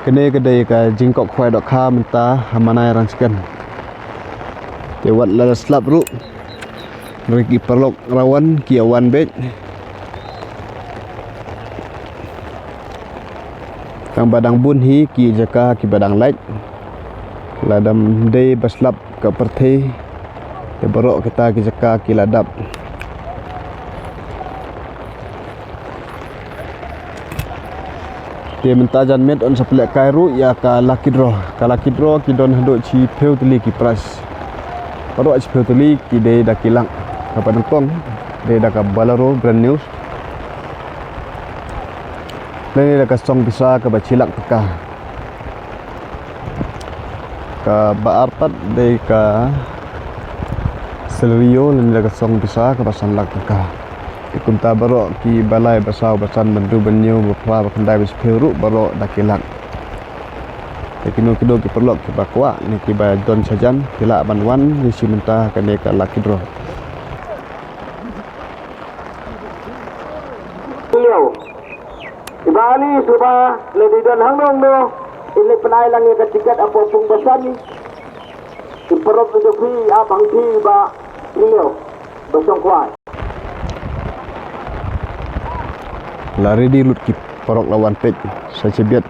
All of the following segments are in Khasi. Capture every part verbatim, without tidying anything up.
Kane ka dei ka jingkok khwai dohkha mynta ha Manai Rangchikan. Te wat la slap ruh, hynrei ki paralok Rawan ki ïa wan beit. Tang ba dang bun hi ki jaka kiba dang lait. Lada ym dei ba slap ka pyrthei, te baroh kita ki jaka ki la dap. Te mynta janmiet yn sa pynlehkai ruh ïa ka lucky draw. Ka lucky draw ki don haduh shiphew tylli ki prize. Baroh shiphew tylli ki dei da ki lak. Kaba nyngkong dei da ka Bolero brand new, lane da ka song pisa kaba shi lak tyngka. Kaba ar pat dei ka Celerio, lane da ka song pisa kaba san lak tyngka. Te kumta baroh kiba lai, ba saw, ba san, ba hynriew, ba hynñiew, ba phra, ba khyndai, ba shiphew ruh baroh da ki lak. Te kino kino ki paralok kiba kwah ne kiba don shajan ki lah ban wan ïa shi mynta kane ka lucky draw. Ïa, iba ni suba lada don hangno hangno, in leit pynai lang ïa ka tiket hapoh pung ba san. Ki paralok jong phi, ap hangtei ba ïa, ba shong khwai. La ready lut ki paralok, la wan peit sa shibit.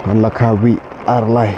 Ngan la kha wei ar lai.